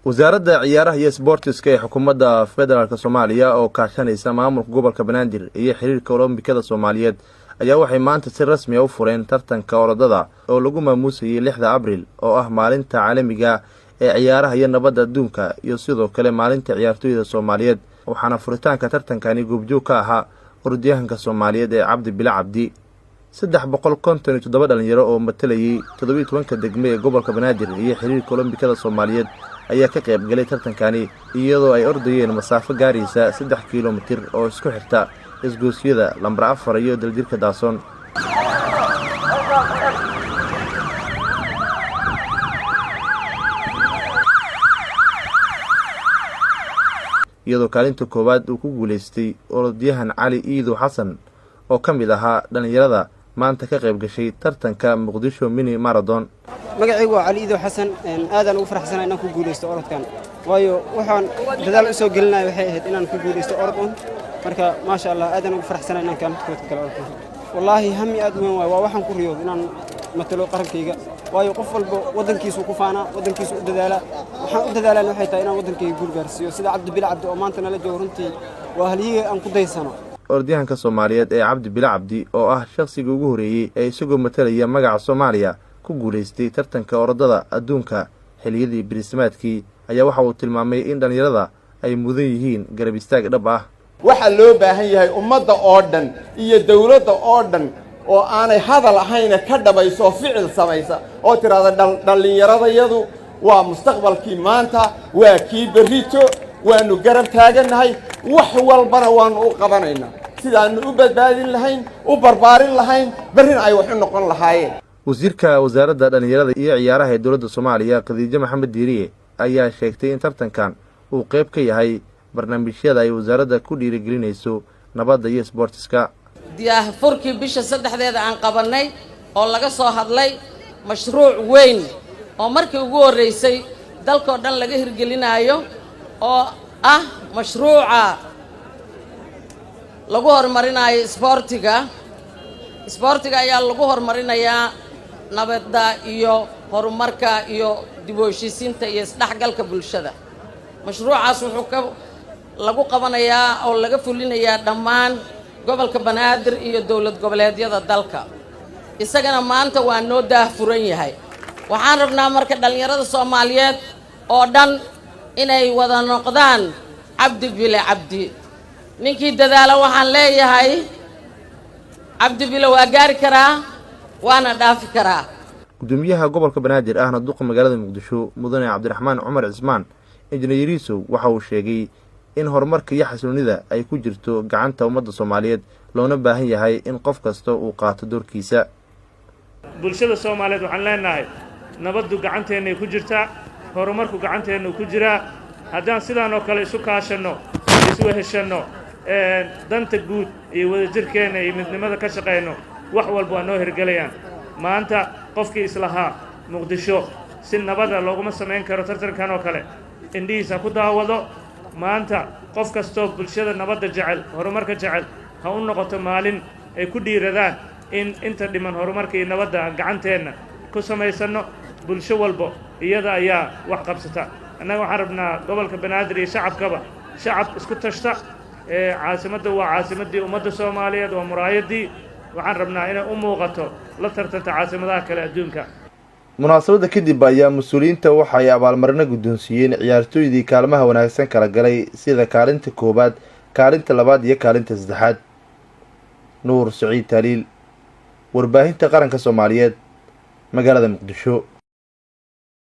Wasaaradda Ciyaaraha iyo Sboortiska ee Xukuumadda Federaalk Soomaaliya oo kaashanaysa maamulka gobolka Banaadir iyo xiriirka Olombikada Soomaaliyeed ayaa waxay maanta si rasmi a u fureen tartanka orodada oo lagu maamuusayay 6da Abril, oo ah maalinta caalamiga ee ciyaaraha iyo nabadda adduunka, iyo sidoo kale maalinta ciyaartooyda Soomaaliyeed. Waxaana furitaanka tartankani goobjoog ka ahaa orodyahanka Soomaaliyeed ee Cabdi Bila Cabdi. 357 dhalinyaro oo matalayay 17-ka degme ee gobolka Banaadir iyo xiriirka Olombikada Soomaaliyeed ayaa ka qayb galay tartankani, iyadoo ay ordayeen masaafo gaaraysa 3 kilomitir oo isku xirta isgoosyada lambar 4 iyo Daljirka Daasoon, iyadoo kaalinta koowaad uu ku guulaystay orodyahan Cali Iidow Xasan oo ka mid ahaa dhallinyarada maanta ka qayb gashay tartanka Muqdisho Mini Marathon. Magacaygu waa Cali Iidow Xasan. Aadaan ugu faraxsanahay inaan ku guulaysto orodkan, waayo waxaan dadaal u soo gelinaya waxay ahayd inaan ku guulaysto orod un. Marka maasha Allah, aadaan ugu faraxsanahay inaan kaalinta kood ka galo orodkan. Wallaahi hami aad u weyn waay, waa waxaan ku riyoodo inaan matalo qarankayga, waayo qof walba waddankiisuu ku faanaa, waddankiisu u dadaalaa. Waxaan u dadaalaan waxay tahay inaan waddankayga guul gaarsiiyo, sida Cabdi Bila Cabdi oo maanta nala joogo. Runtii waa halyiga aan ku daysano. Orodyahanka Soomaaliyeed ee Cabdi Bila Cabdi, oo ah shakhsigii ugu horreeyey ee isagoo matalaya magaca Soomaaliya ku guulaystay tartanka orodada adduunka xilliyadii birismaadkii, ayaa waxa uu tilmaamay in dhallinyarada ay mudan yihiin garab istaag dhab ah. Waxaa loo baahan yahay ummadda oo dhan iyo dawladda oo dhan oo aanay hadal ahayna ka dhabayso, ficil samaysa oo tidhaahda dhallinyaradayadu waa mustaqbalkii maanta, waa kii berrito, waannu garab taagannahay, wax walbana waannu u qabanaynaa sidaannu u badbaadin lahayn, u barbaarin lahayn, berrina ay wax u noqon lahaayeen. Wasiirka Wasaaradda Dhallinyarada iyo Ciyaaraha ee dowladda Soomaaliya, Khadiijo Maxamed Diiriye, ayaa sheegtay in tartankan uu qayb ka yahay barnaamijyada ay wasaaradda ku dhiirigelinayso nabadda iyo sboortiska. Daahfurkii bisha 3-deeda aan qabannay oo laga soo hadlay mashruuc weyn oo markii ugu horraysay dalkoo dhan laga hirgelinaayo, oo ah mashruuca lagu horumarinaayo isboortiga. Isboortiga ayaa lagu horumarinayaa nabadda iyo horumarka iyo dib u heshiisiinta iyo isdhexgalka bulshada. Mashruucaas wuxuu ka lagu qabanayaa oo laga fulinayaa dhammaan gobolka Banaadir iyo dowlad goboleedyada dalka. Isagana maanta waa noo daahfuran yahay. Waxaan rabnaa marka dhallinyarada Soomaaliyeed oo dhan inay wada noqdaan Cabdi Bile Cabdi. Ninkii dadaala, waxaan leeyahay, Cabdi Bile waa gaari karaa, waana dhaafi karaa. Gudoomiyaha gobolka Banaadir ahna duqa magaalada Muqdisho, Mudane Cabdiraxmaan Cumar Cismaan Injineer Yariisow, waxa uu sheegay in horumarka iyo xasiloonida ay ku jirto gacanta ummadda Soomaaliyeed, loona baahan yahay in qof kasta uu qaato doorkiisa. Bulshada Soomaaliyeed waxaan leenahay, nabaddu gacanteennay ku jirtaa, horumarku gacanteennu ku jiraa. Haddaan sidaan oo kale isu kaashanno, isweheshanno, danta guud iyo wadajirkeenna iyo midnimada ka shaqayno, wax walba waa noo hirgelayaan. Maanta qofkii islahaa Muqdisho si nabada looguma samayn karo tartankan oo kale, indhihiisa ku daawado. Maanta qof kastoo bulshada nabadda jecel, horumarka jecel, ha u noqoto maalin ay ku dhiiradaan in inta dhiman horumarka iyo nabadda aan gacanteenna ku samaysanno. Bulsho walbo iyada ayaa wax qabsata. Annaga waxaan rabnaa gobolka Banaadir iyo shacabkaba shacab isku tashta. Caasimadda waa caasimaddii ummadda Soomaaliyeed, waa muraayaddii. Waxaan rabnaa inay u muuqato, la tartanta caasimadaha kale adduunka. Munaasabadda kadib ayaa mas-uuliyiinta waxay abaalmarino guddoonsiiyeen ciyaartooydii kaalmaha wanaagsan kala galay, sida kaalinta koowaad, kaalinta labaad iyo kaalinta saddexaad. Nuur Saciid Taaliil, Warbaahinta Qaranka Soomaaliyeed, magaalada Muqdisho.